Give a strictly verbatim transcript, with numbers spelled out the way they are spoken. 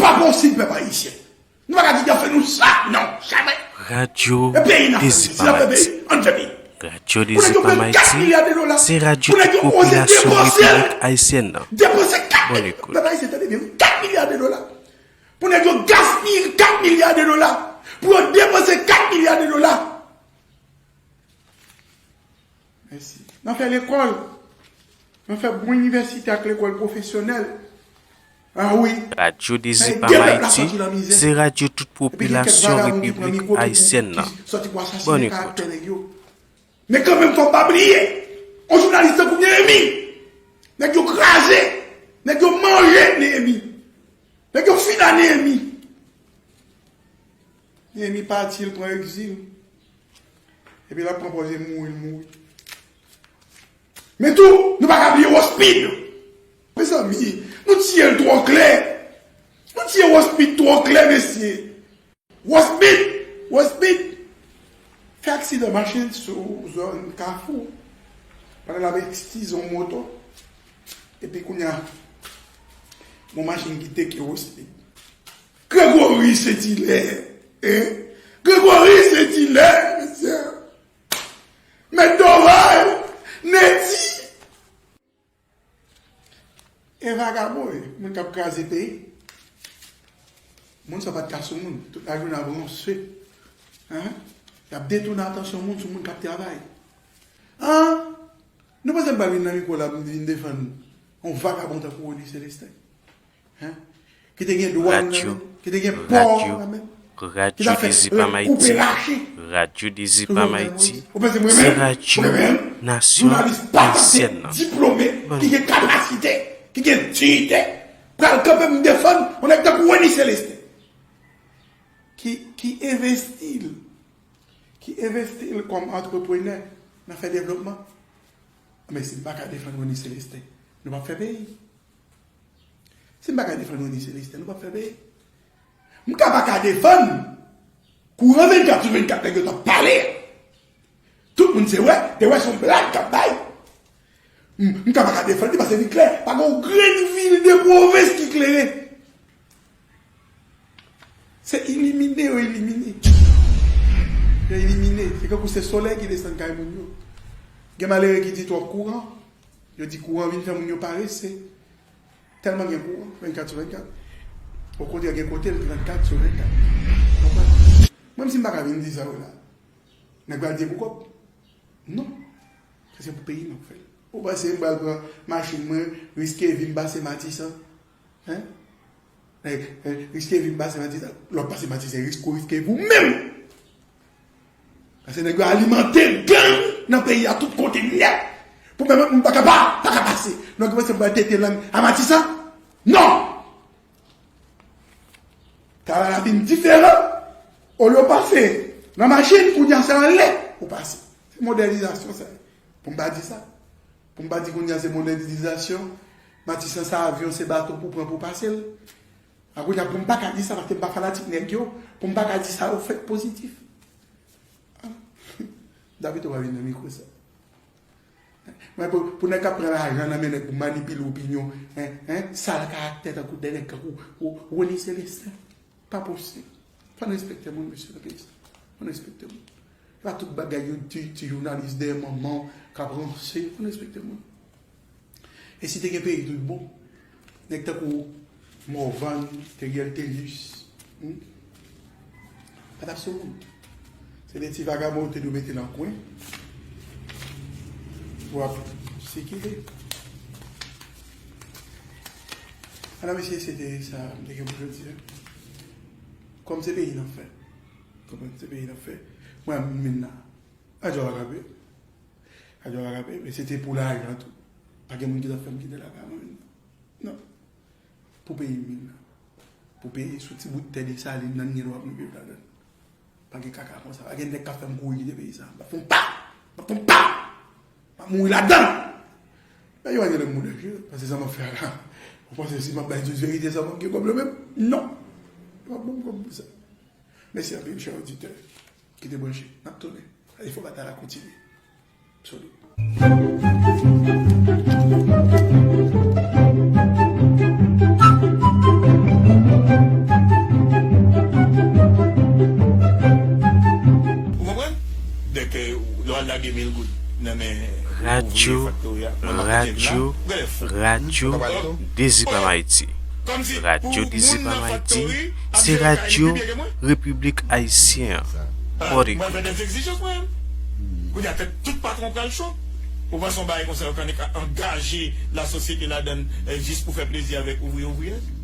Pa posib, pèp ayisyen. Nou pa ka di y ap fè nou sa, non, jamè. Radyo Dezi Pam Ayiti. Radyo Dezi Pam Ayiti, se radyo tout popilasyon Repiblik Ayisyèn nan. Bonn ekout. Pèp ayisyen, tande byen, wi, kat milya de dola. Pou nèg yo gaspiye kat milya de dola. Pou yo depanse kat milya de dola. Mèsi. N a fè lekòl. N a fè bon inivèsite ak lekòl pwofesyonèl. Ah wi. Radyo Dezi Pam Ayiti, se radyo tout popilasyon Repiblik Ayisyèn nan. Bonn ekout. Men kanmenm, fò n pa bliye, yon jounalis tankou Neyemi, nèg yo kraze, nèg yo manje Neyemi, nèg yo fini ak Neyemi. Neyemi pati, l pran egzil. Epi l ap pran pòz li mouri, l mouri. Men tou, nou pa ka bliye Rospid. Mezanmi, nou tiye l twò klè. Nou tiye Rospid twò klè, mesye. Rospid, Rospid fè aksidan machin sou zòn Kafou. Pandan l ap eskize yon moto. Epi kounye a, yon machin ki teke Rospid. Gregory Saint-Hilaire, hein? Gregory Saint-Hilaire, mesye. Mèt Dorval, Neti. E vagabon, wi, moun k ap kraze peyi. Moun sa pa t ka sou moun. Tout lajounen ap ranse. Hein? Y ap detounen atansyon moun sou moun k ap travay. Hein? Nou panse m pral vin nan mikwo la pou m vin defann yon vagabon tankou Rony Célestin? Hein? Ki te gen dwàn nan men, ki te gen pò nan men, ki ta fè koupe rache. Radyo Dezi Pam Ayiti, se radyo nasyon ayisyèn nan. Diplome, ki gen kapasite, ki gen diyite, pral kanpe m defann yon nèg tankou Rony Célestin. Ki, ki envesti l, ki envesti l kòm antreprenè nan fè devlopman. Men si m pa ka defann Rony Célestin, nou p ap fè peyi. Si m pa ka defann Rony Célestin, nou p ap fè peyi. M ka pa ka defann kouran vennkat sou vennkat nèg yo t ap pale. Tout moun se wè, te wè se yon blag k ap bay. M, m ka pa ka defann li paske li klè. Pa gen yon grenn vil de pwovens ki klere. Se elimine yo elimine. Yo elimine. Se kankou se solèy ki desann kay moun yo. Gen malere ki di twòp kouran. Yo di kouran vin fè moun yo parese. Tèlman gen kouran, vennkat sou vennkat. Okontrè, gen kote l trannkat sou vennkat. Konprann? Mwen menm si m pa ka vin di sa yo la, nèg pral di e pou kòb. Non. Sa se pou peyi m ap fè l. Ou panse m pral pran machin mwen, riske vi m pase Matisan? Hein? Eh, eh, riske vi m pase Matisan. Lè w ap pase Matisan, riske w riske vi w menm. Paske nèg yo alimante gang nan peyi a tout kote nèt. Pou mwen menm, m pa ka pa, pa ka pase. Nèg yo panse m pral tete lang a Matisan? Non! Travay la vin diferan. Olye w pase nan machin, kounye a se anlè ou pase. Se modènizasyon sa ye. Pou m pa di sa. Pou m pa di kounye a se modènizasyon. Matisan se avyon, se bato pou pran pou pase l. A kounye a pou m pa ka di sa paske m pa fanatik nèg yo, pou m pa ka di sa yo fèk pozitif. Ah. David ou pa vin nan mikwo sa. Mwen, pou, pou nèg k ap pran lajan nan men nèg pou manipile opinyon, hein, hein, sal karaktè tankou de nèg tankou Ro-, Rony Célestin. Pa posib. Fò n respekte moun, mesye, nan peyi sa. Fò n respekte moun. Se pa tout bagay yon ti, ti jounalis dèyè manman k ap ranse. Fò n respekte moun. E si te gen peyi tout bon, nèg tankou Morvan, Theriel Thelus, hmm? Pa t ap sou moun. Se de ti vagabon yo te dwe mete nan kwen pou ap sikile. Ala mesye, se te sa m te gen pou jodi a. Kòm se peyi n ap fè. Konprann, se peyi n ap fè. Mwen, m vin la. Adjò a kape. Adjò a kape. Men se te pou lajan tou. Pa gen moun ki t ap fè m kite lakay mwen vin la. Non. Pou peyi m vin la. Pou peyi sou ti bout tè Desalin nan, m gen dwa pou m viv ladan l. Pa gen kaka konsa. Pa gen nèg k ap fè m kouri kite peyi sa. M ap fè yon pa! M ap fè yon pa! M ap mouri ladan l! Men yo pa gen lè m mou danje, paske sa m ap fè a la. Ou panse si m ap bay tout verite sa, m ap gen kòb la menm? Non! Yo p ap ban m kòb pou sa. Mèsi anpil, chè oditè. Kite branche. N ap tounen. Efò batay la kontinye. Absoli. Lè w al lage mil goud nan men Radyo, radyo, radyo Dezi Pam Ayiti. Radyo Dezi Pam Ayiti se radyo Repiblik Ayisyen an. Pòdepè. Kounye a tèt tout patwon pral cho. Ou panse yon bagay konsa yo konn angaje lasosyete ladann jis pou fè plezi avèk ouvriye ouvriyèz?